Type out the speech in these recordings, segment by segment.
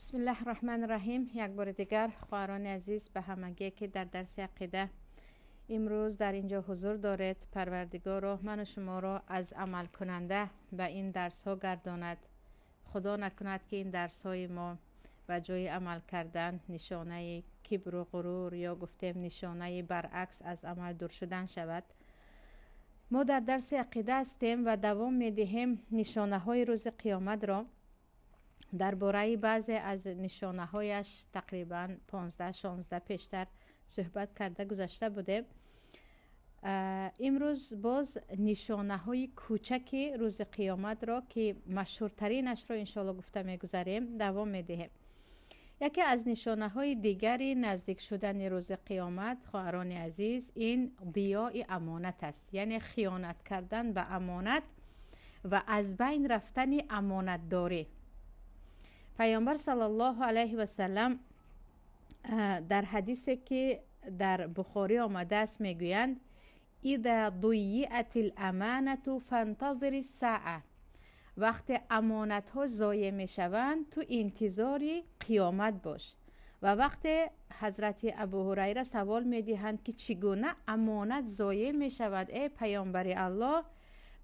Бисмиллаҳи раҳмани раҳим. Як бори дигар, хоҳарони азиз, ба ҳамагие, ки дар дарси ақида имрӯз дар ин ҷо ҳузур доред, Парвардигоро ману шуморо аз амалкунанда ба ин дарсҳо гардонад. Худо накунад, ки ин дарсҳои мо ба ҷои амал кардан нишонаи кибру ғурур ё гуфтем нишонаи баръакс аз амал дур шудан шавад. Мо дар дарси ақида ҳастем ва давом медиҳем нишонаҳои рӯзи қиёматро. Дар бораи баъзе аз нишонаҳояш тақрибан 15-16 пештар суҳбат карда гузашта будем. Имрӯз боз нишонаҳои кӯчаки рӯзи қиёматро, ки машҳуртаринашро иншоалло гуфта мегузарем, давом медиҳем. Яке аз нишонаҳои дигари наздик шудани рӯзи қиёмат, хоҳарони азиз, ин диёи амонат аст, яъне хиёнат кардан ба амонат ва аз байн рафтани амонатдорӣ. Пайғамбар саллаллоҳу алайҳи васаллам дар ҳадисе, ки дар Бухорӣ омадааст, мегӯянд: «Иза дуйиатил аманату фантазири саа». Вақте амонатҳо зоеъ мешаванд, ту интизори қиёмат бош. Ва вақте ҳазрати Абу Ҳурайра савол медиҳанд, ки чӣ гуна амонат зоеъ мешавад, эй паёмбари Аллоҳ,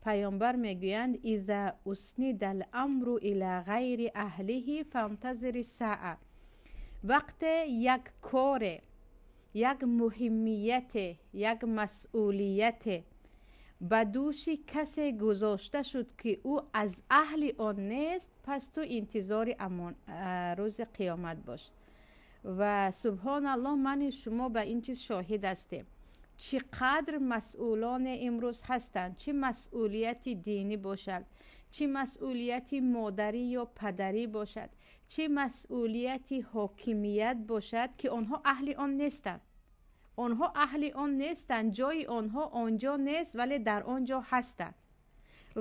пайғамбар мегӯянд: «Иза уснидал амру ила ғайри аҳлиҳи фантазири саа». Вақте як коре, як муҳиммияте, як масъулияте ба дӯши касе гузошта шуд, ки ӯ аз аҳли он нест, пас ту интизори рӯзи қиёмат бош. Ва субҳоналлоҳ, мани шумо ба ин чиз шоҳид ҳастем. Чӣ қадр масъулоне имрӯз ҳастанд, чӣ масъулияти динӣ бошад, чӣ масъулияти модарӣ ё падарӣ бошад, чӣ масъулияти ҳокимият бошад, ки онҳо аҳли он нестанд. Онҳо аҳли он нестанд, ҷои онҳо он ҷо нест, вале дар он ҷо ҳастанд.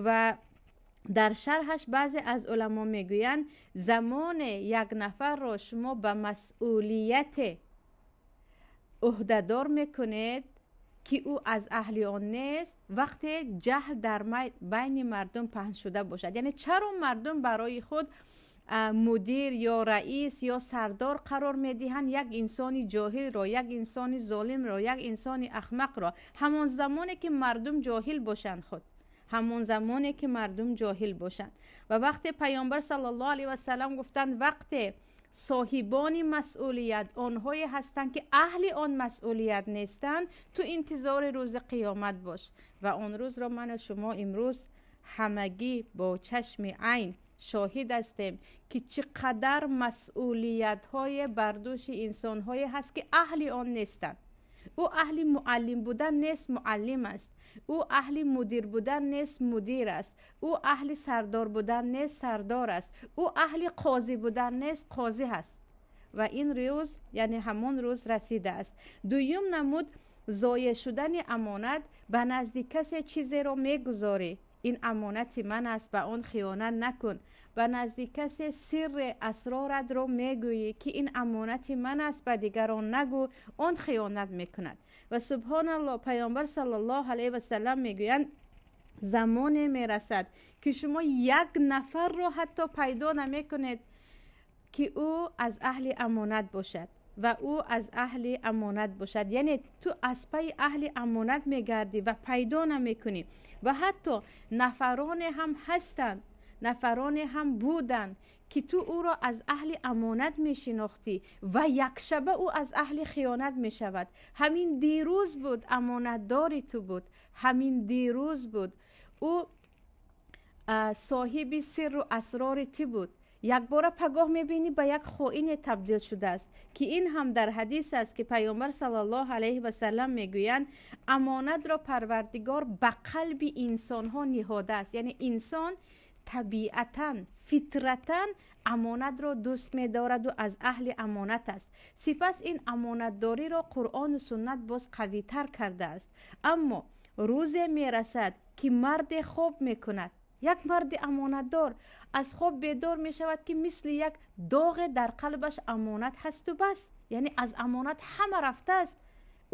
Ва дар шарҳаш баъзе аз уламо мегӯянд, замоне як нафарро шумо ба масъулияте ӯҳдадор мекунед, ки ӯ аз аҳли он нест, вақте ҷаҳл дар байни мардум паҳн шуда бошад. Яъне чаро мардум барои худ мудир ё раис ё сардор қарор медиҳанд як инсони ҷоҳилро, як инсони золимро, як инсони ахмақро? Ҳамон замоне ки мардум ҷоҳил бошанд, худ ҳамон замоне ки мардум ҷоҳил бошанд. Ва вақте пайғамбар саллаллоҳу алайҳи васаллам гуфтанд, вақте соҳибони масъулият онҳое ҳастанд, ки аҳли он масъулият нестанд, ту интизори рӯзи қиёмат бош. Ва он рӯзро ману шумо имрӯз ҳамагӣ бо чашми айн шоҳид ҳастем, ки чӣ қадар масъулиятҳое бар дӯши инсонҳое ҳаст, ки аҳли он нестанд. Ӯ аҳли муаллим будан нест, муаллим аст. Ӯ аҳли мудир будан нест, мудир аст. Ӯ аҳли сардор будан нест, сардор аст. Ӯ аҳли қозӣ будан нест, қозӣ ҳаст. Ва ин рӯз, яъне ҳамон рӯз расидааст. Дуюм намуд зоеъ шудани амонат: ба назди касе чизеро мегузорӣ, ин амонати ман аст, ба он хиёнат накун. Ба назди касе сирре асроратро мегӯӣ, ки ин амонати ман аст, ба дигарон нагӯ, он хиёнат мекунад. Ва субҳоналлоҳ, пайғамбар саллаллоҳу алайҳи васаллам мегӯянд, замоне мерасад, ки шумо як нафарро ҳатто пайдо намекунед, ки ӯ аз аҳли амонат бошад ва ӯ аз аҳли амонат бошад. Яъне ту аз пайи аҳли амонат мегардӣ ва пайдо намекунӣ. Ва ҳатто нафароне ҳам ҳастанд, нафароне ҳам буданд, ки ту ӯро аз аҳли амонат мешинохтӣ ва якшаба ӯ аз аҳли хиёнат мешавад. Ҳамин дирӯз буд амонатдори ту буд, ҳамин дирӯз буд ӯ соҳиби сирру асрори ту буд, якбора пагоҳ мебинӣ ба як хоине табдил шудааст, ки ин ҳам дар ҳадис аст, ки пайғамбар саллаллоҳу алайҳи васаллам мегӯянд, амонатро Парвардигор ба қалби инсонҳо ниҳодааст. Яъне инсон табиатан, фитратан амонатро дӯст медораду аз аҳли амонат аст. Сипас ин амонатдориро Қуръону суннат боз қавитар кардааст. Аммо рӯзе мерасад, ки марде хоб мекунад, як марди амонатдор аз хоб бедор мешавад, ки мисли як доғе дар қалбаш амонат ҳасту бас, яъне аз амонат ҳама рафтааст.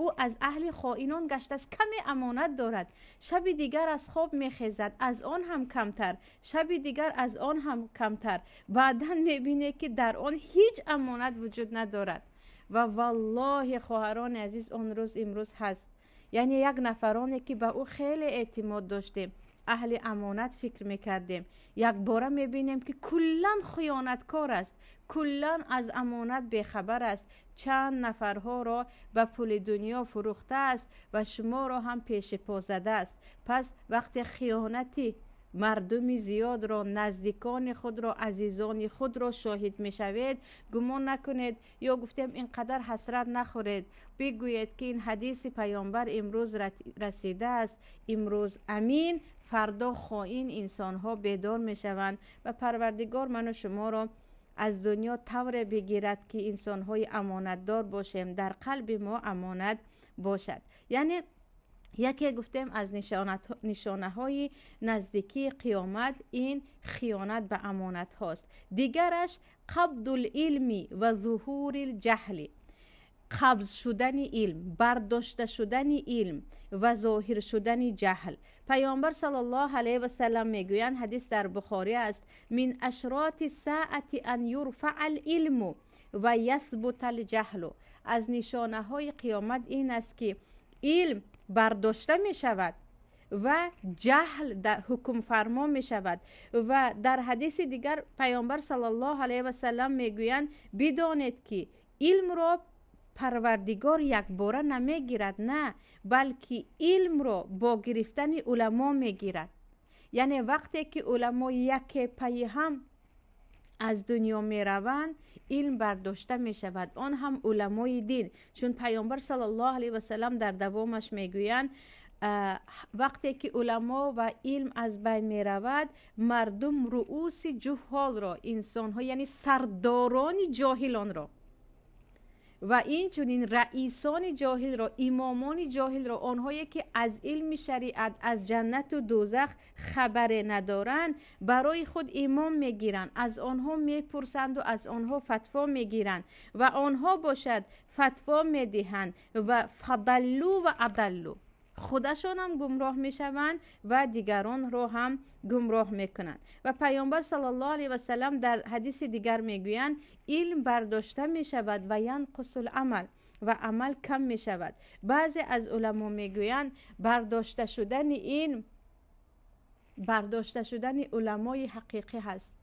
Ӯ аз аҳли хоинон гаштааст, каме амонат дорад. Шаби дигар аз хоб мехезад, аз он ҳам камтар, шаби дигар аз он ҳам камтар. Баъдан мебинед, ки дар он ҳеҷ амонат вуҷуд надорад. Ва валлоҳи, хоҳарони азиз, он рӯз имрӯз ҳаст. Яъне як нафароне, ки ба ӯ хеле эътимод доштем, аҳли амонат фикр мекардем, якбора мебинем, ки куллан хиёнаткор аст, куллан аз амонат бехабар аст, чанд нафарҳоро ба пули дунё фурӯхтааст ва шуморо ҳам пеши по задааст. Пас вақте хиёнати мардуми зиёдро, наздикони худро, азизони худро шоҳид мешавед, гумон накунед ё гуфтем ин қадар ҳасрат нахӯред. Бигӯед, ки ин ҳадиси паёмбар имрӯз расидааст. Имрӯз амин, фардо хоин инсонҳо бедор мешаванд. Ва Парвардигор ману шуморо аз дунё тавре бигирад, ки инсонҳои амонатдор бошем, дар қалби мо амонат бошад. Яъне яке гуфтем аз нишонаҳои наздикии қиёмат ин хиёнат ба амонатҳост. Дигараш қабдул илми ва зуҳури ҷаҳли, қабз шудани илм, бардошта шудани илм ва зоҳир шудани ҷаҳл. Паёмбар саллаллоҳу алайҳи васалам мегӯянд, ҳадис дар Бухорӣ аст: мин ашроти саати ан юрфаа алилму ва ясбута алҷаҳлу. Аз нишонаҳои қиёмат ин аст, ки илм бардошта мешавад ва ҷаҳл ҳукмфармо мешавад. Ва дар ҳадиси дигар паёмбар саллаллоҳу алайҳи васалам мегӯянд: бидонед, ки илмро Парвардигор якбора намегирад, на, балки илмро бо гирифтани уламо мегирад. Яъне вақте ки уламо яке пайи ҳам аз дунё мераванд, илм бардошта мешавад, он ҳам уламои дин. Чун паёмбар саллаллоҳу алайҳи васалам дар давомаш мегӯянд: вақте ки уламо ва илм аз байн меравад, мардум рууси ҷуҳолро, инсонҳо, яъне сардорони ҷоҳилонро ва инчунин раисони ҷоҳилро, имомони ҷоҳилро, онҳое ки аз илми шариат, аз ҷаннату дӯзах хабаре надоранд, барои худ имом мегиранд, аз онҳо мепурсанду аз онҳо фатво мегиранд ва онҳо бошад фатво медиҳанд ва фадаллу ва адаллу, худашонам гумроҳ мешаванд ва дигаронро ҳам гумроҳ мекунанд. Ва паёмбар саллаллоҳу алайҳи васалам дар ҳадиси дигар мегӯянд: илм бардошта мешавад ва янқусул амал, ва амал кам мешавад. Баъзе аз уламо мегӯянд, бардошта шудани ин бардошта шудани уламои ҳақиқӣ ҳаст.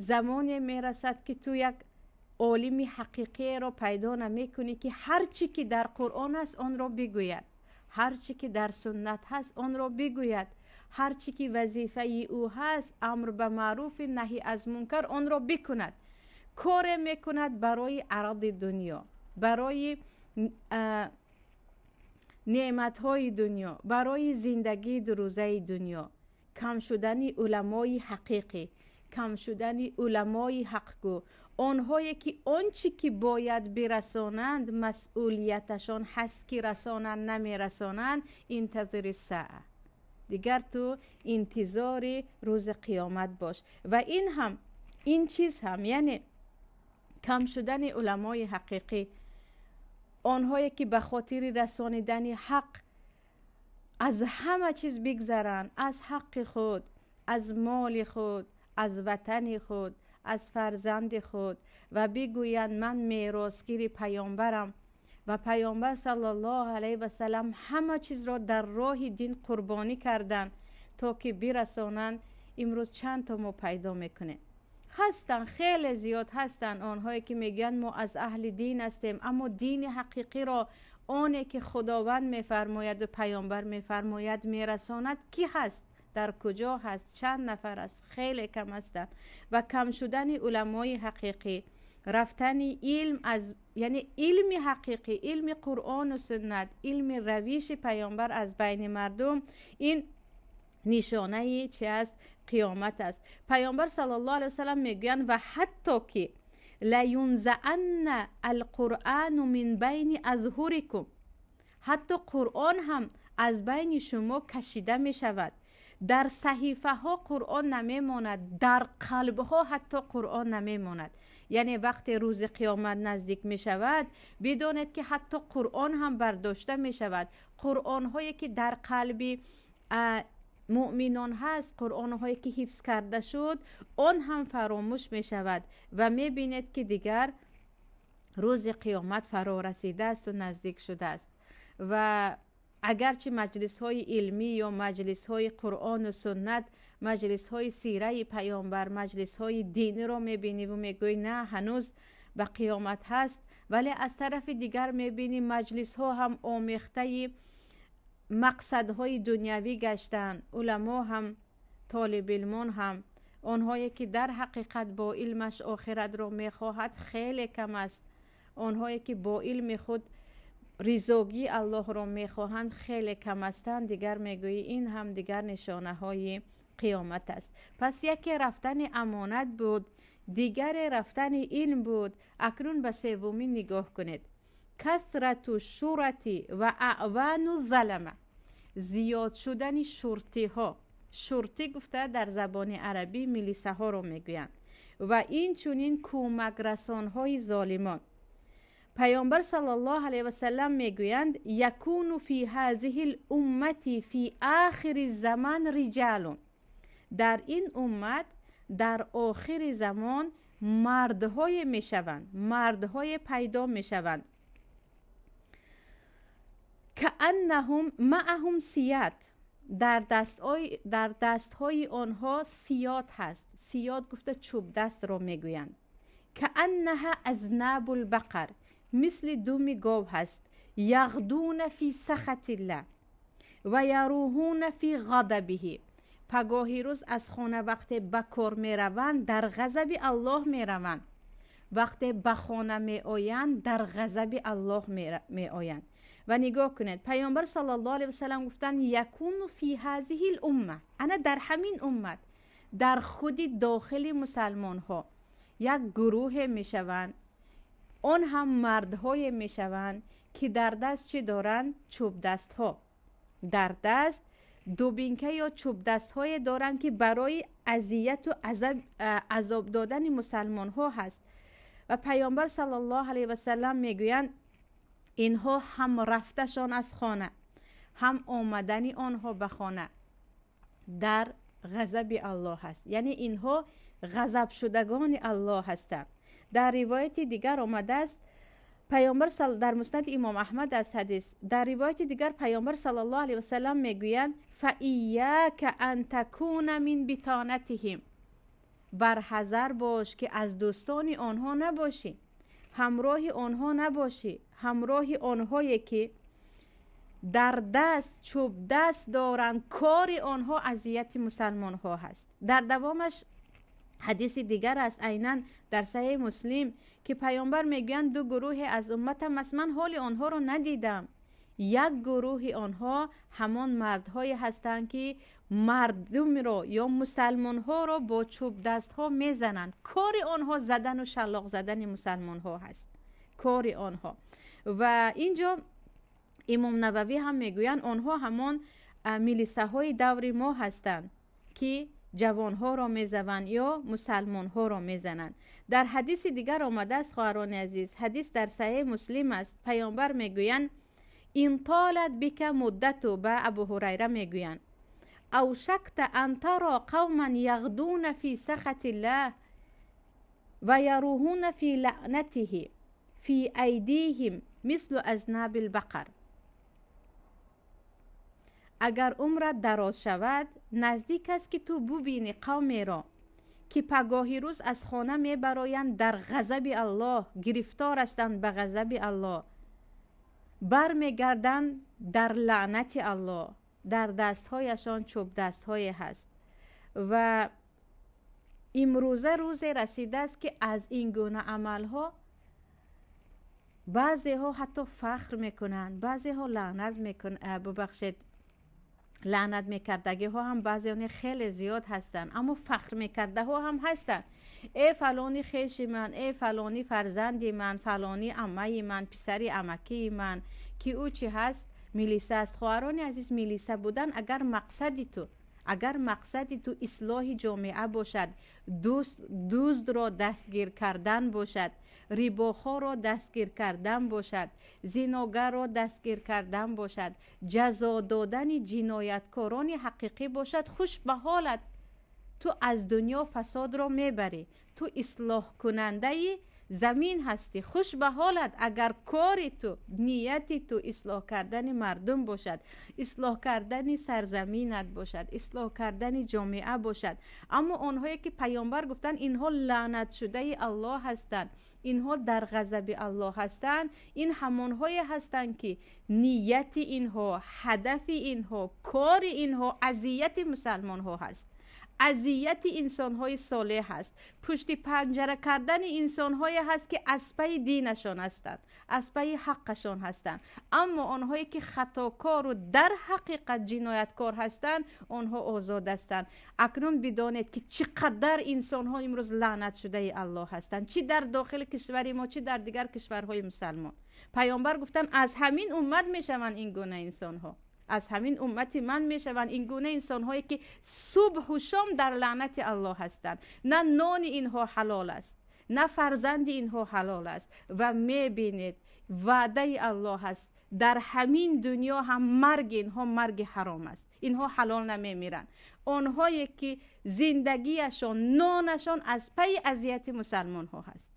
Замоне мерасад, ки ту як олими ҳақиқиеро пайдо намекунӣ, ки ҳар чӣ ки дар Қуръон аст, онро бигӯяд, ҳар чӣ ки дар суннат ҳаст, онро бигӯяд, ҳар чӣ ки вазифаи ӯ ҳаст, амр ба маъруфи наҳӣ аз мункар, онро бикунад. Коре мекунад барои аради дунё, барои неъматҳои дунё, барои зиндагии дурӯзаи дунё. Кам шудани уламои ҳақиқӣ, кам шудани уламои ҳақгӯ, онҳое ки он чӣ ки бояд бирасонанд, масъулияташон ҳаст ки расонанд, намерасонанд. Интазири саа, дигар ту интизори рӯзи қиёмат бош. Ва ин ҳам, ин чиз ҳам, яъне кам шудани уламои ҳақиқӣ, онҳое ки ба хотири расонидани ҳақ аз ҳама чиз бигзаранд, аз ҳаққи худ, аз моли худ, аз ватани худ, аз фарзанди худ, ва бигӯянд: ман меросгири паёмбарам ва паёмбар саллаллоҳу алайҳи васалам ҳама чизро дар роҳи дин қурбонӣ карданд, то ки бирасонанд. Имрӯз чанд то мо пайдо мекунем? Ҳастанд, хеле зиёд ҳастанд онҳое ки мегӯянд мо аз аҳли дин ҳастем, аммо дини ҳақиқиро, оне ки Худованд мефармояду паёмбар мефармояд, мерасонад ки ҳаст? Дар куҷо ҳаст? Чанд нафар аст? Хеле кам ҳастанд. Ва кам шудани уламои ҳақиқӣ, рафтани илм аз, яъне илми ҳақиқӣ, илми Қуръону суннат, илми равиши паёмбар аз байни мардум, ин нишонаи чи аст? Қиёмат аст. Паёмбар саллаллоҳу алайҳи васалам мегӯянд: ва ҳатто ки лаюнзаанна алқуръану мин байни азҳурикум, ҳатто Қуръон ҳам аз байни шумо кашида мешавад. Дар саҳифаҳо Қуръон намемонад, дар қалбҳо ҳатто Қуръон намемонад. Яъне вақте рӯзи қиёмат наздик мешавад, бидонед ки ҳатто Қуръон ҳам бардошта мешавад. Қуръонҳое ки дар қалби муъминон ҳаст, қуръонҳое ки ҳифз карда шуд, он ҳам фаромӯш мешавад ва мебинед ки дигар рӯзи қиёмат фаро расидаасту наздик шудааст. Ва агарчи маҷлисҳои илмӣ ё маҷлисҳои Қуръону суннат, маҷлисҳои сираи паёмбар, маҷлисҳои диниро мебиниву мегӯӣ на, ҳанӯз ба қиёмат ҳаст, вале аз тарафи дигар мебинӣ маҷлисҳо ҳам омехтаи мақсадҳои дунявӣ гаштанд. Уламо ҳам, толибилмон ҳам, онҳое ки дар ҳақиқат бо илмаш охиратро мехоҳад хеле кам аст. Онҳое ки бо илми худ ризогии Аллоҳро мехоҳанд хеле кам ҳастанд. Дигар мегӯӣ ин ҳам дигар нишонаҳои қиёмат аст. Пас яке рафтани амонат буд, дигаре рафтани илм буд. Акнун ба севумин нигоҳ кунед. Касрату шурати ва аъвану залама, зиёд шудани шуртиҳо. Шуртӣ гуфта дар забони арабӣ милисаҳоро мегӯянд ва инчунин кӯмакрасонҳои золимон. Паёмбар саллаллоҳу алайҳи васаллам мегӯянд: якуну фи ҳазиҳи луммати фи ахири заман риҷалун. Дар ин уммат дар охири замон мардҳое мешаванд, мардҳое пайдо мешаванд. Кааннаҳум маъаҳум сият, дар дастҳои онҳо сиёт ҳаст. Сиёт гуфта чӯбдастро мегӯянд. Кааннаҳа азнабул бақар, мисли думи гов ҳаст. Яғдуна фи сахатилла ва яруҳуна фи ғадабиҳи. Пагоҳи рӯз аз хона вақте ба кор мераванд, дар ғазаби Аллоҳ мераванд. Вақте ба хона меоянд, дар ғазаби Аллоҳ меоянд. Ва нигоҳ кунед, паёмбар саллаллоҳу алайҳи васаллам гуфтанд: якуну фи ҳазиҳи лумма, ана дар ҳамин уммат, дар худи дохили мусалмонҳо як гурӯҳе мешаванд, он ҳам мардҳое мешаванд ки дар даст чӣ доранд? Чӯбдастҳо. Дар даст дубинка ё чӯбдастҳое доранд ки барои азияту азоб додани мусалмонҳо ҳаст. Ва паёмбар саллаллоҳу алайҳи васаллам мегӯянд: инҳо ҳам рафташон аз хона, ҳам омадани онҳо ба хона дар ғазаби Аллоҳ ҳаст. Яъне инҳо ғазабшудагони Аллоҳ ҳастанд. Дар ривояти дигар омадааст, паёмбар дар муснади имом Аҳмад аст ҳадис. Дар ривояти дигар паёмбар саллаллоҳу алайҳи васаллам мегӯянд: фаияка ан такуна мин битонатиҳим, барҳазар бош ки аз дӯстони онҳо набошӣ, ҳамроҳи онҳо набошӣ, ҳамроҳи онҳое ки дар даст чӯбдаст доранд, кори онҳо азияти мусалмонҳо ҳаст. Дар давомаш ҳадиси дигар аст, айнан дар Саҳеҳи Муслим, ки паёмбар мегӯянд: ду гурӯҳе аз умматам аст, ман ҳоли онҳоро надидам. Як гурӯҳи онҳо ҳамон мардҳое ҳастанд ки мардумро ё мусалмонҳоро бо чӯбдастҳо мезананд. Кори онҳо задану шалоқ задани мусалмонҳо ҳаст, кори онҳо. Ва инҷо имом Нававӣ ҳам мегӯянд, онҳо ҳамон милисаҳои даври мо ҳастанд ки ҷавонҳоро мезаванд ё мусалмонҳоро мезананд. Дар ҳадиси дигар омадааст, хоҳарони азиз, ҳадис дар Саҳеҳи Муслим аст. Паёмбар мегӯянд: ин толат бика муддату, ба Абу Ҳурайра мегӯянд, авшакта ан таро қавман яғдуна фи сахатиллаҳ ва яруҳуна фи лаънатиҳи фи айдиҳим мислу азнабил бақар. Агар умрат дароз шавад, наздик аст ки ту бубинӣ қавмеро ки пагоҳи рӯз аз хона мебароянд дар ғазаби Аллоҳ, гирифтор ҳастанд ба ғазаби Аллоҳ, бармегарданд дар лаънати Аллоҳ, дар дастҳояшон чӯбдастҳое ҳаст. Ва имрӯза рӯзе расидааст ки аз ин гуна амалҳо баъзеҳо ҳатто фахр мекунанд, баъзеҳо лаънат мекунанд, бубахшед, лаънат мекардагиҳо ҳам баъзеоне хеле зиёд ҳастанд, аммо фахр мекардаҳо ҳам ҳастанд. Э фалони хеши ман, э фалони фарзанди ман, фалони аммаи ман, писари амакии ман, ки ӯ чӣ ҳаст? Милиса аст. Хоҳарони азиз, милиса будан агар мақсади ту, Агар мақсади ту ислоҳи ҷомеа бошад, дуздро дастгир кардан бошад, рибохоро дастгир кардан бошад, зиногарро дастгир кардан бошад, ҷазо додани ҷинояткорони ҳақиқӣ бошад, хуш ба ҳолат, ту аз дунё фасодро мебарӣ, ту ислоҳкунандаи замин ҳастӣ. Хуш ба ҳолат, агар кори ту, нияти ту ислоҳ кардани мардум бошад, ислоҳ кардани сарзаминат бошад, ислоҳ кардани ҷомеа бошад. Аммо онҳое ки паёмбар гуфтанд, инҳо лаънатшудаи Аллоҳ ҳастанд, инҳо дар ғазаби Аллоҳ ҳастанд, ин ҳамонҳое ҳастанд ки нияти инҳо, ҳадафи инҳо, кори инҳо азияти мусалмонҳо ҳаст, азияти инсонҳои солеҳ ҳаст, пушти панҷара кардани инсонҳое ҳаст ки аз пайи динашон ҳастанд, аз пайи ҳаққашон ҳастанд. Аммо онҳое ки хатокору дар ҳақиқат ҷинояткор ҳастанд, онҳо озод ҳастанд. Акнун бидонед ки чӣ қадар инсонҳо имрӯз лаънатшудаи Аллоҳ ҳастанд, чӣ дар дохили кишвари мо, чӣ дар дигар кишварҳои мусалмон. Паёмбар гуфтанд, аз ҳамин уммат мешаванд ин гуна инсонҳо, аз ҳамин уммати ман мешаванд ин гуна инсонҳое ки субҳу шом дар лаънати Аллоҳ ҳастанд. На нони инҳо ҳалол аст, на фарзанди инҳо ҳалол аст. Ва мебинед, ваъдаи Аллоҳ аст, дар ҳамин дунё ҳам марги инҳо марги ҳаром аст, инҳо ҳалол намемиранд. Онҳое ки зиндагиашон, нонашон аз пайи азияти мусалмонҳо ҳаст.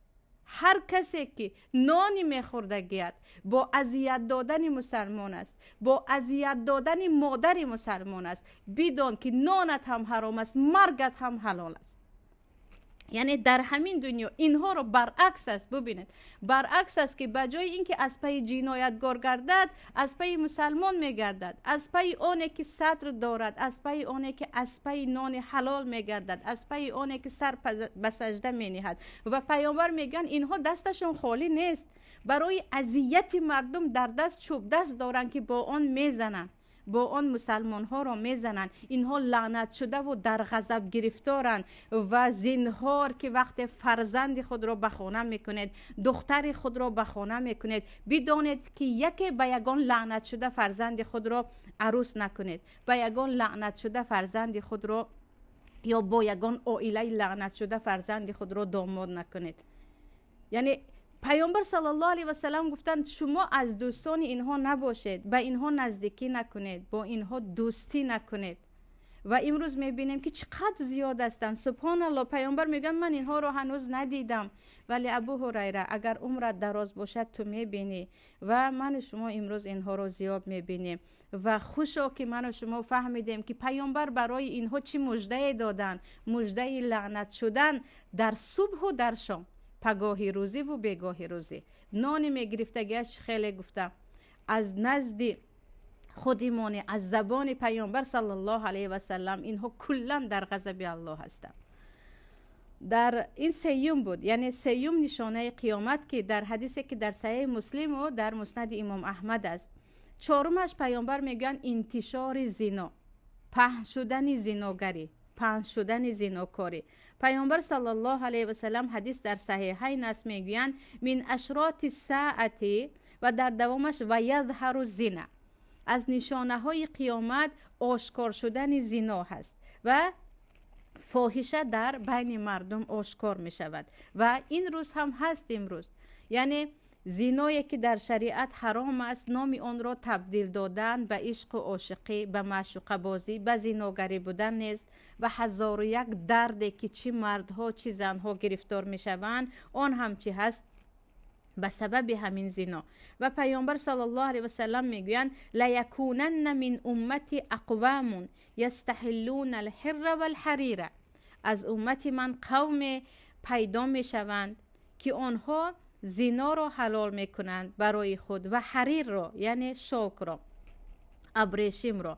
Ҳар касе ки нони мехӯрдагият бо азият додани мусалмон аст, бо азият додани модари мусалмон аст, бидон ки нонат ҳам ҳаром аст, маргат ҳам ҳалол аст. Яъне дар ҳамин дунё инҳоро баръакс аст, бубинед, баръакс аст ки ба ҷои ин ки аз пайи ҷиноятгор гардад, аз пайи мусалмон мегардад, аз пайи оне ки сатр дорад, аз пайи оне ки аз пайи нони ҳалол мегардад, аз пайи оне ки сар ба сажда мениҳад. Ва паёмбар мегӯянд, инҳо дасташон холӣ нест, барои азияти мардум дар даст чӯбдаст доранд ки бо он мезананд, бо он мусалмонҳоро мезананд. Инҳо лаънатшудаву дар ғазаб гирифторанд. Ва зинҳор ки вақте фарзанди худро ба хона мекунед, духтари худро ба хона мекунед, бидонед ки яке ба ягон лаънатшуда фарзанди худро арӯс накунед, ба ягон лаънатшуда фарзанди худро ё бо ягон оилаи лаънатшуда фарзанди худро домод накунед. Яъне паёмбар саллаллоҳу алайҳи васаллам гуфтанд, шумо аз дӯстони инҳо набошед, ба инҳо наздикӣ накунед, бо инҳо дӯстӣ накунед. Ва имрӯз мебинем ки чӣ қадр зиёд ҳастанд. Субҳоналлоҳ, паёмбар мегӯянд, ман инҳоро ҳанӯз надидам, вале Абу Ҳурайра, агар умрат дароз бошад, ту мебинӣ. Ва ману шумо имрӯз инҳоро зиёд мебинем. Ва хушо ки ману шумо фаҳмидем ки паёмбар барои инҳо чӣ муждае доданд, муждаи лаънат шудан дар субҳу дар шом, пагоҳи рӯзиву бегоҳи рӯзӣ. Нони мегирифтагиаш хеле гуфта аз назди худимоне, аз забони паёмбар саллаллоҳу алайҳи васаллам, инҳо куллан дар ғазаби Аллоҳ ҳастанд. Дар ин сеюм буд, яъне сеюм нишонаи қиёмат ки дар ҳадисе ки дар Саҳеҳи Муслиму дар Муснади Имом Аҳмад аст. Чорумаш паёмбар мегӯянд, интишори зино, паҳн шудани зиногарӣ, паҳн шудани зинокорӣ. Паёмбар саллаллоҳу алайҳи васаллам ҳадис дар Саҳиҳайн аст, мегӯянд, мин ашроти саати, ва дар давомаш ва язҳару зина, аз нишонаҳои қиёмат ошкор шудани зино ҳаст ва фоҳиша дар байни мардум ошкор мешавад. Ва ин рӯз ҳам ҳаст имрӯз. Яъне зиное ки дар шариат ҳаром аст, номи онро табдил додан ба ишқу ошиқӣ, ба маъшуқабозӣ, ба зиногарӣ будан нест. Ва ҳазору як дарде ки чӣ мардҳо, чӣ занҳо гирифтор мешаванд, он ҳам чӣ ҳаст? Ба сабаби ҳамин зино. Ва паёмбар саллаллоҳу алайҳи васаллам мегӯянд, лаякунанна мин уммати ақвамун ястаҳиллуна алҳирра валҳарира, аз уммати ман қавме пайдо мешаванд ки онҳо зиноро ҳалол мекунанд барои худ ва ҳарирро, яъне шолкро, абрешимро.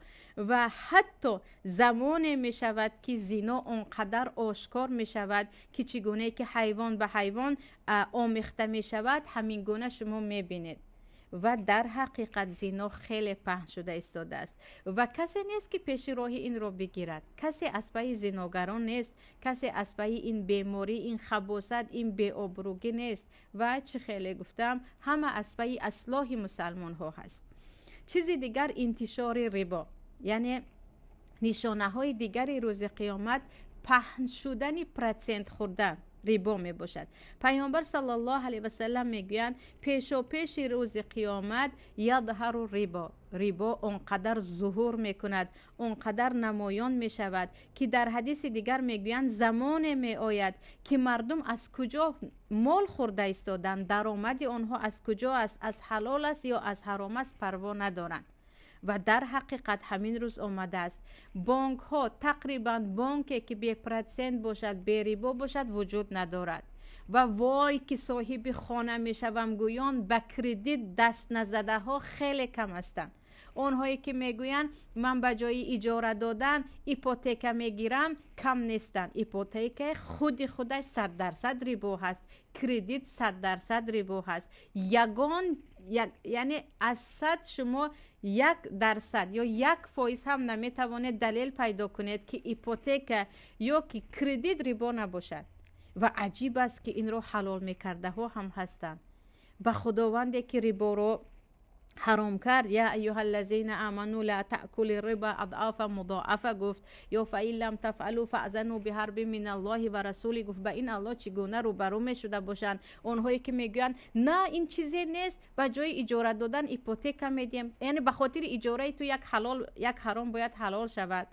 Ва ҳатто замоне мешавад ки зино он қадар ошкор мешавад ки чӣ гуна ки ҳайвон ба ҳайвон омехта мешавад, ҳамин гуна шумо мебинед. Ва дар ҳақиқат зино хеле паҳн шуда истодааст ва касе нест ки пеши роҳи инро бигирад. Касе аз пайи зиногарон нест, касе аз пайи ин беморӣ, ин хабосат, ин беобрӯгӣ нест. Ва чӣ хеле гуфтам, ҳама аз пайи аслоҳи мусалмонҳо ҳаст. Чизи дигар интишори рибо, яъне Нишонаҳои дигари рӯзи қиёмат паҳн шудани процент хӯрдан, рибо мебошад. Паёмбар саллаллоҳу алайҳи васаллам мегӯянд, пешопеши рӯзи қиёмат يظهر الربا, рибо он қадар зуҳур мекунад, он қадар намоён мешавад, ки дар ҳадиси дигар мегӯянд, замоне меояд, ки мардум аз куҷо мол хӯрда истоданд, даромади онҳо аз куҷо аст, аз ҳалол аст ё аз ҳаром аст, парво надоранд. Ва дар ҳақиқат ҳамин рӯз омадааст. Бонкҳо, тақрибан бонке ки бе процент бошад, берибо бошад, вуҷуд надорад. Ва вой ки соҳиби хона мешавам гӯён ба кредит даст назадаҳо хеле кам ҳастанд. Онҳое ки мегӯянд, ман ба ҷои иҷора додан ипотека мегирам, кам нестанд. Ипотека худи худаш 100% рибо ҳаст, кредит 100% рибо ҳаст. Ягон, яъне аз 100 шумо 1% ё 1% ҳам наметавонед далел пайдо кунед, ки ипотека ё ки кредит рибо набошад. Ва аҷиб аст, ки инро ҳалол мекардаҳо ҳам ҳастанд. Ба Худованде ки риборо ҳаром кард, يا أيها الذين آمنوا لا تأكلوا الربا أضعافا مضاعفة гуфт, ё فإن لم تفعلوا فأذنوا بحرب من الله ورسوله гуфт. Ба ин Аллоҳ чӣ гуна рӯбарӯ мешуда бошанд онҳое ки мегӯянд, на, ин чизе нест, ба ҷои иҷора додан ипотека медиҳем? Яъне ба хотири иҷораи ту як ҳалол, як ҳаром бояд ҳалол шавад.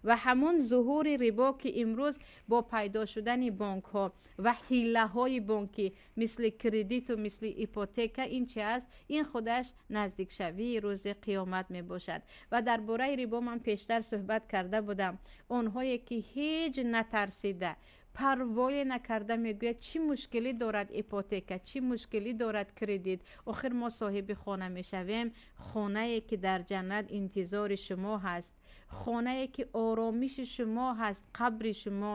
Ва ҳамон зуҳури рибо, ки имрӯз бо пайдо шудани бонкҳо ва ҳиллаҳои бонкӣ, мисли кредиту мисли ипотека, ин чи аст? Ин худаш наздикшавии рӯзи қиёмат мебошад. Ва дар бораи рибо ман пештар суҳбат карда будам. Онҳое ки ҳеҷ натарсида, парвое накарда мегӯяд, чӣ мушкилӣ дорад ипотека, чӣ мушкилӣ дорад кредит, охир мо соҳиби хона мешавем, хонае ки дар ҷаннат интизори шумо ҳаст, хонае ки оромиши шумо ҳаст, қабри шумо,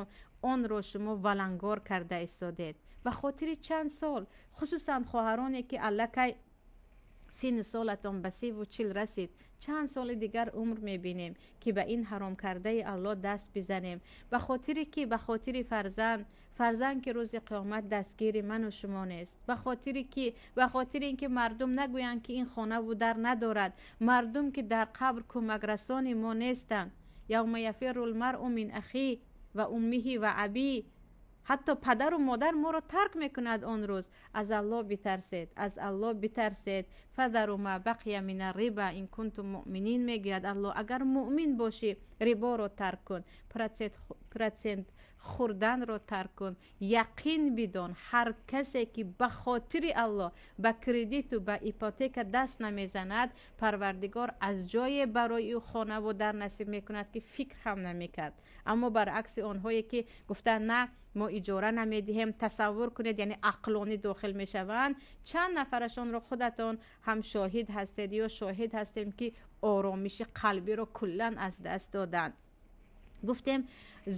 онро шумо валангор карда истодед ба хотири чанд сол. Хусусан хоҳароне ки аллакай синну солатон ба 30-у 40 расид, чанд соли дигар умр мебинем, ки ба ин ҳаромкардаи Аллоҳ даст бизанем? Ба хотири ки? Ба хотири фарзанд? Фарзанд ки рӯзи қиёмат дастгири ману шумо нест. Ба хотири ки? Ба хотири ин ки мардум нагӯянд, ки ин хонаву дар надорад. Мардум ки дар қабр кӯмакрасони мо нестанд. يوم يفر المرء من أخيه وأمه وأبيه, ҳатто падару модар моро тарк мекунад он рӯз. Аз Аллоҳ битарсед, аз Аллоҳ битарсед. فذروا ما بقي من الربا إن كنتم مؤمنين, мегӯяд Аллоҳ. Агар муъмин бошӣ, риборо тарк кун, процент хӯрданро тарк кун. Яқин бидон, ҳар касе ки ба хотири Аллоҳ ба кредиту ба ипотека даст намезанад, Парвардигор аз ҷое барои ӯ хонаву дар насиб мекунад, ки фикр ҳам намекард. Аммо баръакси онҳое ки гуфтанд, на, мо иҷора намедиҳем, тасаввур кунед, яъне ақлонӣ дохил мешаванд, чанд нафарашонро худатон ҳам шоҳид ҳастед ё шоҳид ҳастем, ки оромиши қалбиро куллан аз даст доданд. Гуфтем,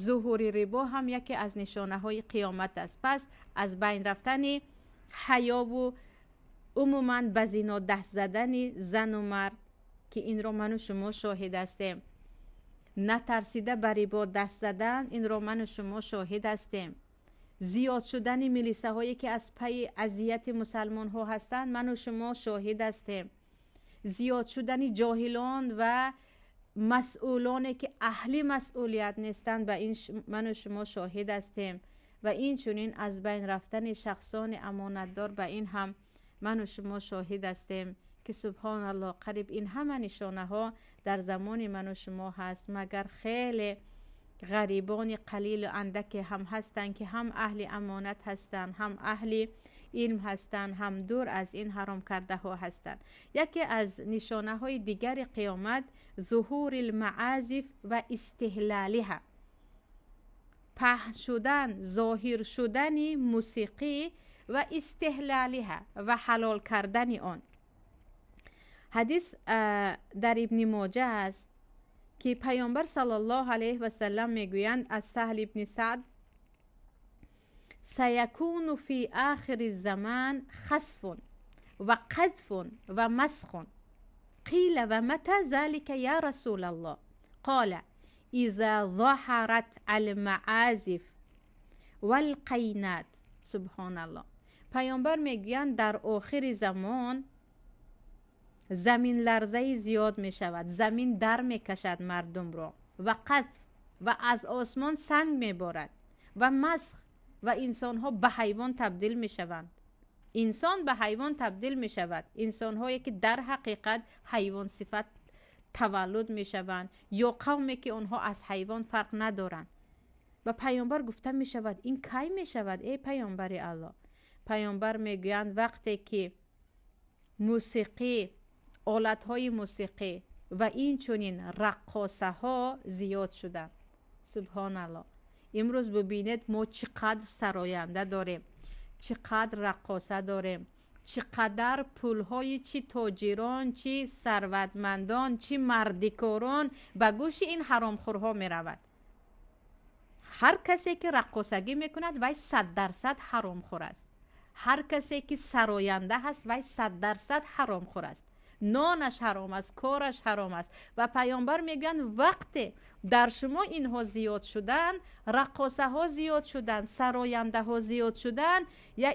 зуҳури рибо ҳам яке аз нишонаҳои қиёмат аст. Пас аз байн рафтани ҳаёву умуман ба зино даст задани зану мард, ки инро ману шумо шоҳид ҳастем, натарсида ба рибо даст задан, инро ману шумо шоҳид ҳастем, зиёд шудани милисаҳое ки аз пайи азияти мусалмонҳо ҳастанд, ману шумо шоҳид ҳастем, зиёд шудани ҷоҳилон ва масъулоне ки аҳли масъулият нестанд, ба ин ману шумо шоҳид ҳастем, ва инчунин аз байн рафтани шахсони амонатдор, ба ин ҳам ману шумо шоҳид ҳастем, ки субҳоналлоҳ, қариб ин ҳама нишонаҳо дар замони ману шумо ҳаст, магар хеле ғарибони қалилу андаке ҳам ҳастанд, ки ҳам аҳли амонат ҳастанд, ҳам аҳли илм ҳастанд, ҳам дур аз ин ҳаромкардаҳо ҳастанд. Яке аз нишонаҳои дигари қиёмат ظهور المعازف واستحلالها, паҳн шудан, зоҳир шудани мусиқӣ ва استحلالها ва ҳалол кардани он. Ҳадис дар Ибни Моҷа аст, ки Паёмбар саллаллоҳу алайҳи васалам мегӯянд аз Саҳл ибни Саъд: سيكون في آخر الزمان خسف وقذف ومسخ. قيل ومتى ذلك يا رسول الله؟ قال إذا ظهرت المعازف والقينات. Субҳоналлоҳ! Паёмбар мегӯянд, дар охири замон заминларзаи зиёд мешавад, замин дар мекашад мардумро. ва қазф ва аз осмон санг меборад ва масх ва инсонҳо ба ҳайвон табдил мешаванд. Инсон ба ҳайвон табдил мешавад. Инсонҳое ки дар ҳақиқат ҳайвонсифат таваллуд мешаванд ё қавме ки онҳо аз ҳайвон фарқ надоранд. Ба паёмбар гуфта мешавад: ин кай мешавад, эй паёмбари Аллоҳ? Паёмбар мегӯянд: вақте ки мусиқӣ, олатҳои мусиқӣ ва инчунин раққосаҳо зиёд шуданд. Субҳоналлоҳ. Имрӯз бибинед, мо чӣ қадр сароянда дорем, чӣ қадр раққоса дорем, чӣ қадар пулҳои чӣ тоҷирон, чӣ сарватмандон, чӣ мардикорон ба гӯши ин ҳаромхӯрҳо меравад. Ҳар касе ки раққосагӣ мекунад, вай 100% ҳаромхӯр аст. Ҳар касе ки сароянда ҳаст, вай 100% ҳаромхӯр аст. Нонаш ҳаром аст, кораш ҳаром аст. Ва паёмбар мегӯянд: вақте дар шумо инҳо зиёд шуданд, раққосаҳо зиёд шуданд, сарояндаҳо зиёд шуданд, я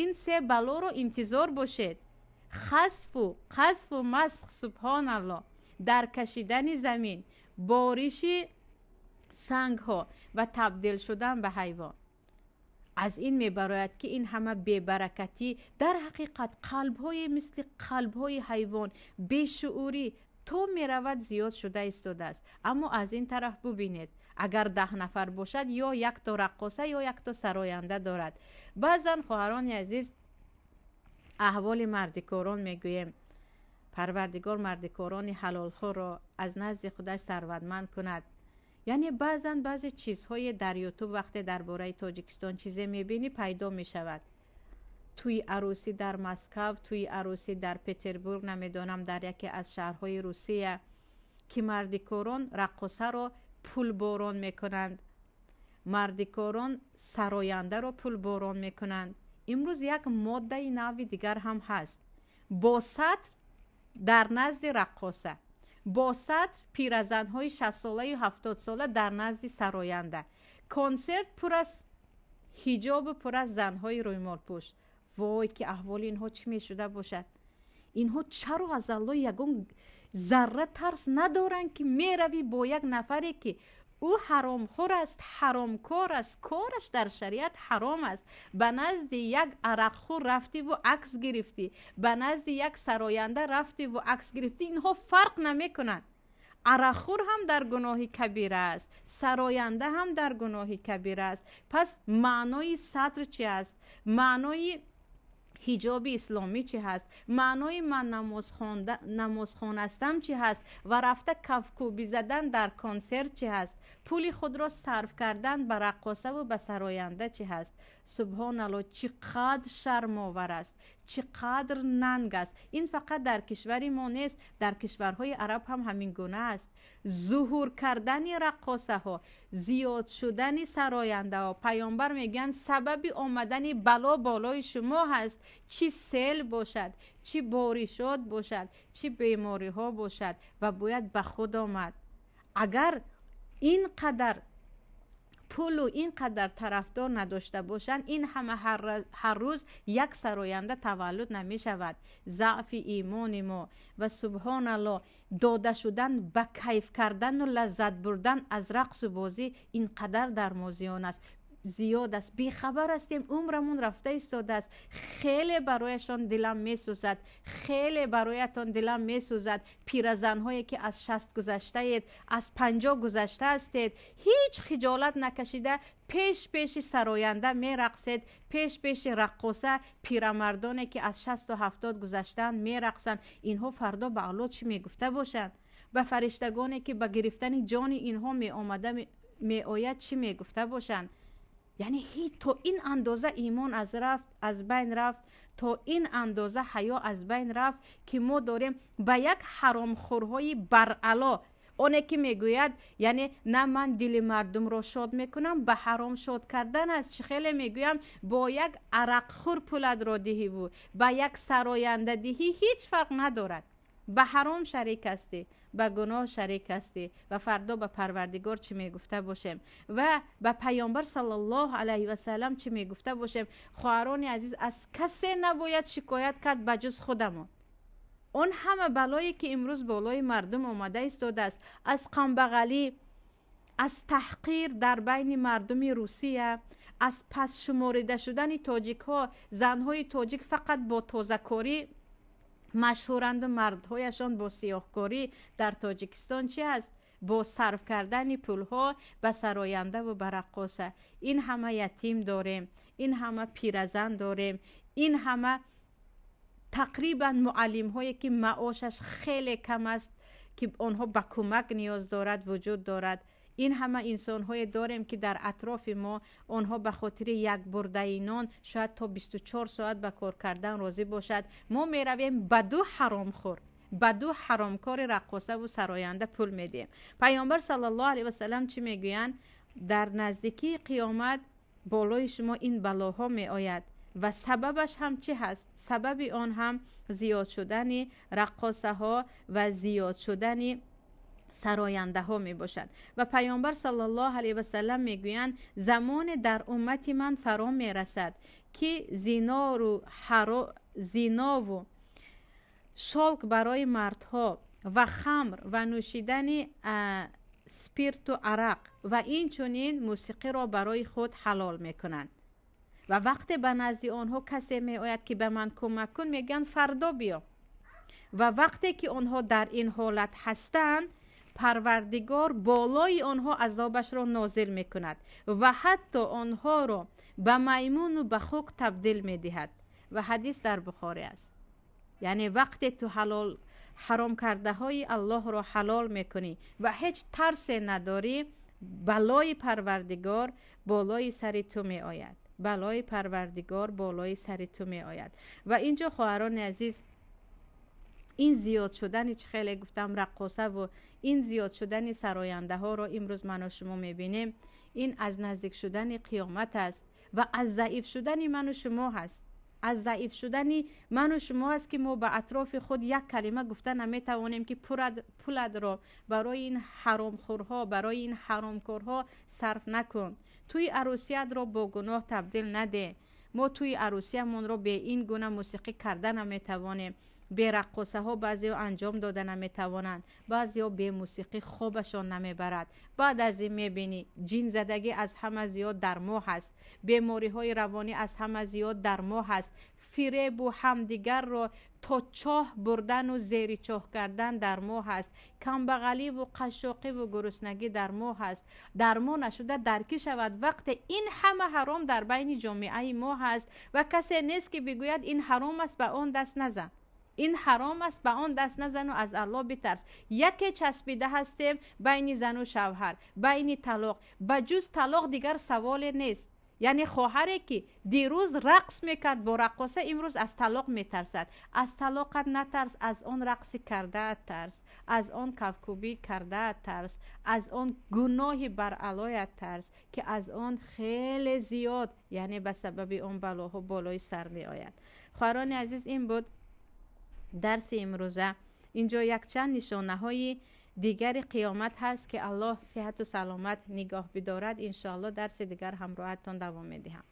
ин се балоро интизор бошед: хасфу қазфу масх. Субҳоналлоҳ. Дар кашидани замин, бориши сангҳо ва табдил шудан ба ҳайвон. Аз ин мебарояд, ки ин ҳама бебаракатӣ, дар ҳақиқат қалбҳое мисли қалбҳои ҳайвон, бешуурӣ то меравад зиёд шуда истодааст. Аммо аз ин тараф бубинед, агар 10 нафар бошад, ё якто раққоса, ё якто сароянда дорад. Баъзан, хоҳарони азиз, аҳволи мардикорон мегӯем. Парвардигор мардикорони ҳалолхӯрро аз назди худаш сарватманд кунад. Яъне баъзан баъзе чизҳое дар Ютуб, вақте дар бораи Тоҷикистон чизе мебинӣ, пайдо мешавад: тӯи арӯсӣ дар Москав, тӯи арӯсӣ дар Петербург, намедонам, дар яке аз шаҳрҳои Русия, ки мардикорон раққосаро пулборон мекунанд, мардикорон сарояндаро пулборон мекунанд. Имрӯз як моддаи нави дигар ҳам ҳаст: бо сатр дар назди раққоса, бо сатр пиразанҳои 60-солаю 70-сола дар назди сароянда, консерт пур аз ҳиҷобу пур аз занҳои рӯймолпӯш. Вой, ки аҳволи инҳо чӣ мешуда бошад? Инҳо чаро аз Аллоҳ ягон зарра тарс надоранд, ки меравӣ бо як нафаре, ки ӯ ҳаромхӯр аст, ҳаромкор аст, кораш дар шариат ҳаром аст, ба назди як арақхӯр рафтиву акс гирифтӣ, ба назди як сароянда рафтиву акс гирифтӣ? Инҳо фарқ намекунанд. Арақхӯр ҳам дар гуноҳи кабира аст, сароянда ҳам дар гуноҳи кабира аст. Пас маънои сатр чи аст? Маънои ҳиҷоби исломӣ чӣ ҳаст? Маънои ман намозхон ҳастам чӣ ҳаст ва рафта кафкӯбӣ задан дар консерт чӣ ҳаст? Пули худро сарф кардан ба раққосаву ба сароянда чӣ ҳаст? Субҳоналло, чӣ қадр шармовар аст, чӣ қадр нанг аст! Ин фақат дар кишвари мо нест, дар кишварҳои араб ҳам ҳамин гуна аст. Зуҳур кардани раққосаҳо, зиёд шудани сарояндаҳо, паёмбар мегӯянд, сабаби омадани бало болои шумо ҳаст, чӣ сел бошад, чӣ боришот бошад, чӣ бемориҳо бошад. Ва бояд ба худ омад. Агар ин қадар пулу ин қадар тарафдор надошта бошанд, ин ҳама ҳар рӯз як сароянда таваллуд намешавад. Заъфи имони мо ва, субҳоналло, дода шудан ба кайф кардану лаззат бурдан аз рақсу бозӣ ин қадар дар мо зиён аст, зиёд аст. Бехабар ҳастем, умрамон рафта истодааст. Хеле барояшон дилам месӯзад, хеле бароятон дилам месӯзад, пиразанҳое ки аз 60 гузаштаед, аз 50 гузашта ҳастед, ҳеҷ хиҷолат накашида пеш пеши сароянда мерақсед, пеш пеши раққоса. Пирамардоне ки аз 60-у 70 гузаштаанд, мерақсанд. Инҳо фардо ба Аллоҳ чӣ мегуфта бошанд? Ба фариштагоне ки ба гирифтани ҷони инҳо меомада меояд, чӣ мегуфта бошанд? Яъне ҳеҷ то ин андоза имон аз байн рафт, то ин андоза ҳаё аз байн рафт, ки мо дорем ба як ҳаромхӯрҳои баръало, оне ки мегӯяд, яъне на ман дили мардумро шод мекунам, ба ҳаром шод кардан аст. Чӣ хеле мегӯям, бо як арақхӯр пулатро диҳиву ба як сароянда диҳӣ, ҳеҷ фарқ надорад. Ба ҳаром шарик ҳастӣ, ба гуноҳ шарик ҳастӣ. Ва фардо ба Парвардигор чӣ мегуфта бошем ва ба паёмбар саллаллоҳу алайҳи васалам чӣ мегуфта бошем? Хоҳарони азиз, аз касе набояд шикоят кард ба ҷуз худамон. Он ҳама балое ки имрӯз болои мардум омада истодааст, аз камбағалӣ, аз таҳқир дар байни мардуми Русия, аз пас шуморида шудани тоҷикҳо, занҳои тоҷик фақат бо тозакорӣ машҳуранду мардҳояшон бо сиёҳкорӣ. Дар Тоҷикистон чи аст? Бо сарф кардани пулҳо ба сарояндаву ба раққоса. Ин ҳама ятим дорем, ин ҳама пиразан дорем, ин ҳама тақрибан муаллимҳое ки маошаш хеле кам аст, ки онҳо ба кӯмак ниёз дорад, вуҷуд дорад. Ин ҳама инсонҳое дорем, ки дар атрофи мо онҳо ба хотири як бурдаи нон шояд то 24 соат ба кор кардан розӣ бошад. Мо меравем ба ду ҳаромхӯр, ба ду ҳаромкори раққосаву сароянда пул медиҳем. Паёмбар саллаллоҳу алайҳи васалам чӣ мегӯянд? Дар наздикии қиёмат болои шумо ин балоҳо меояд ва сабабаш ҳам чӣ ҳаст? Сабаби он ҳам зиёд шудани раққосаҳо ва зиёд шудани сарояндаҳо мебошад. Ва Паёмбар саллаллоҳу алайҳи васалам мегӯянд: замоне дар уммати ман фаро мерасад, ки зинову шолк барои мардҳо ва хамр ва нӯшидани спирту арақ ва инчунин мусиқиро барои худ ҳалол мекунанд. Ва вақте ба назди онҳо касе меояд, ки ба ман кӯмак кун, мегӯянд: фардо биё. Ва вақте ки онҳо дар ин ҳолат ҳастанд, Парвардигор болои онҳо азобашро нозил мекунад ва ҳатто онҳоро ба маймуну ба хук табдил медиҳад. Ва ҳадис дар Бухорӣ аст. Яъне вақте ту ҳалол ҳаром кардаҳои Аллоҳро ҳалол мекунӣ ва ҳеҷ тарсе надорӣ, балои Парвардигор болои сари ту меояд, балои Парвардигор болои сари ту меояд. Ва инҷо, хоҳарони азиз, ин зиёд шудани, чӣ хеле гуфтам, раққосаву ин зиёд шудани сарояндаҳоро имрӯз ману шумо мебинем, ин аз наздик шудани қиёмат аст ва аз заиф шудани ману шумо ҳаст. Аз заиф шудани ману шумо аст, ки мо ба атрофи худ як калима гуфта наметавонем, ки пулатро барои ин ҳаромхӯрҳо, барои ин ҳаромкорҳо сарф накун, тӯи арӯсиятро бо гуноҳ табдил наде. Мо тӯи арӯсиямонро бе ин гуна мусиқӣ карда наметавонем, бе раққосаҳо баъзеҳо анҷом дода наметавонанд, баъзеҳо бе мусиқӣ хобашон намебарад. Баъд аз ин мебинӣ, ҷинзадагӣ аз ҳама зиёд дар мо ҳаст, бемориҳои равонӣ аз ҳама зиёд дар мо ҳаст, фиребу ҳамдигарро то чоҳ бурдану зери чоҳ кардан дар мо ҳаст, камбағаливу қашшоқиву гуруснагӣ дар мо ҳаст. Дар мо нашуда дар кӣ шавад, вақте ин ҳама ҳаром дар байни ҷомеаи мо ҳаст ва касе нест, ки бигӯяд: ин ҳаром аст, ба он даст назан, ин ҳаром аст, ба он даст назану аз Аллоҳ битарс. Яке часпида ҳастем байни зану шавҳар, байни талоқ. Ба ҷуз талоқ дигар саволе нест. Яъне хоҳаре ки дирӯз рақс мекард бо раққоса, имрӯз аз талоқ метарсад. Аз талоқат натарс, аз он рақси кардаат тарс, аз он кафкӯбӣ кардаат тарс, аз он гуноҳи баръалоят тарс, ки аз он хеле зиёд, яъне ба сабаби он балоҳо болои сар меояд. Хоҳарони азиз, ин буд дарси имрӯза. Инҷо якчанд нишонаҳои дигари қиёмат ҳаст, ки Аллоҳ сиҳату саломат нигоҳ бидорад, иншоалло дарси дигар ҳамроҳатон давом медиҳам.